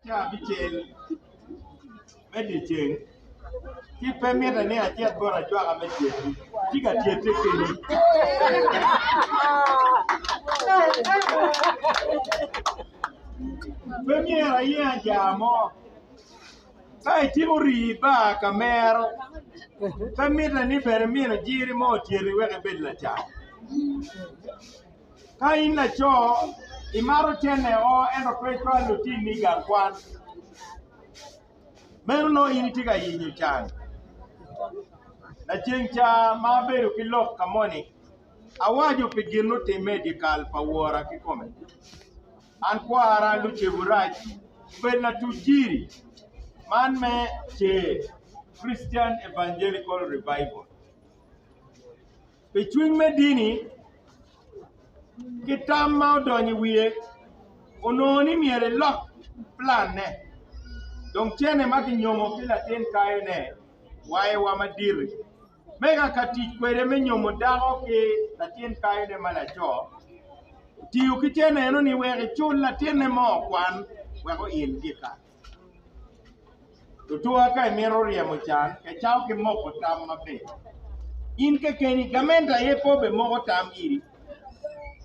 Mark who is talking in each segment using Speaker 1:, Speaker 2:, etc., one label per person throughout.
Speaker 1: Ca abicel me dyeceng, ci pe mitte ni acit bot ajwaka me tyeti, ci ka tyette keni. Pe myero ayeng ajar mo. Ka itiko rii i bar ka mero, pe mitte ni bene mino jiri mo otyeti wek ibed lacan. Ka in laco, imato cente o ento pe icwalo lutinni i gang kwan, meno nongo in itye ka yenyo can. Laceng ca ma abedo ki lok ka moni, awaco pi gin mutimme i dyekal pa wora kikome. An kwara Luceburac obedo latuc jiri man me CER, Christian Evangelical Revival. Pi cwiny me dini ki tam ma odonyo i wiye, onongo ni myero elok planne. Dong cene ma kinyomo ki latin kayone wayowa madit-ti, me ka tic kwede me nyomo dako ki latin kayone ma laco, otiyo ki cene eno-ni wek ecul latinne mo okwan wek oil gika. Tutwa ka imito ryemo can, kecau ki moko tam maber. In kekeni, gamente aye pe obimoko tam iri.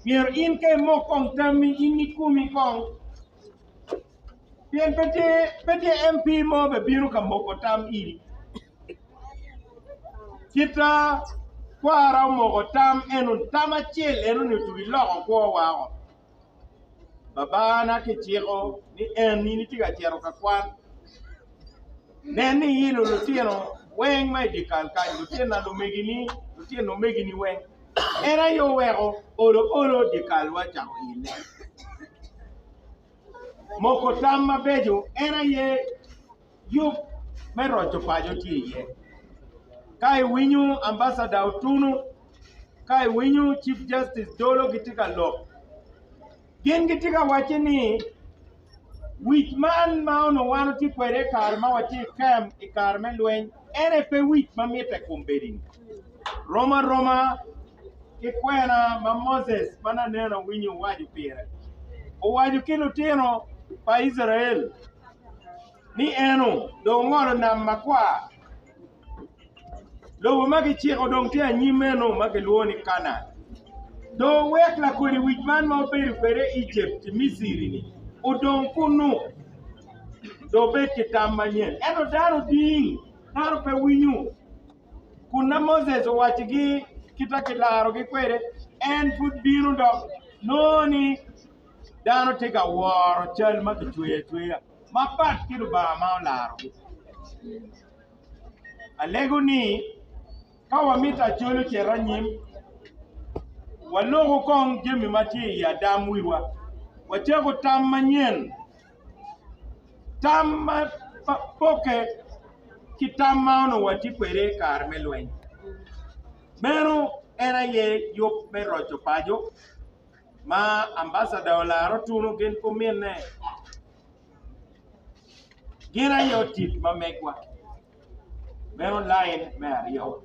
Speaker 1: Myero in ka imok kong tammi in ikomi kong. Pien pe tye, pe tye MP mo bebino ka moko tam iri. Kita kwara omoko tam eno, tam acel eno-ni otugi loko kwo wako. Babana kiciko ni en in itye ka cito ka kwan. Nen ni iilo lutino weng ma i dye kal kany, lutina lumegini, lutino omegini weng. En aye oweko olo olo dye kalwa ocako ile. Moko tam mabeco en aye yub me roco paco tye iye. Ka iwinyo Ambassador Otunu, ka iwinyo Chief Justice Dolo gitye ka lok, gin gitye ka wacci ni wic man ma onongo wan watye kwede i kare ma watye i kem i kare me lweny en aye pe wic ma mitte kombeddi-ni. Rom aroma ki kwena ma Moses ma naneno awinyo owaco pire, owaco ki lutino pa Icrael ni eno dong ongolo nam makwar, lobo ma kiciko dong tye anyim meno ma kilwongo ni Kanaan. Dong wek lakodi wic man ma wubedo kwede i Ejipt, i Miciri-ni, odong kunnu, dong wubed ki tam manyen. Ento dano ding, dano pe winyo. Kun ma Moses owaccigi kit ma kilarogi kwede, en pud bino dok nongo ni Dano tye ka woro cal ma kicweyo acweya mapat ki Lubanga ma olarogi. Alego ni ka wamito acol ocit anyim, waloko kong jami ma tye i adam wiwa, wacako tam manyen, tam ma pokke ki tam ma onongo watye kwede i kare me lweny. Meno en aye yub me roco paco. ma ambasada olaro tunu gin ki ominne gin aye otic ma megwa meno lain me aryo.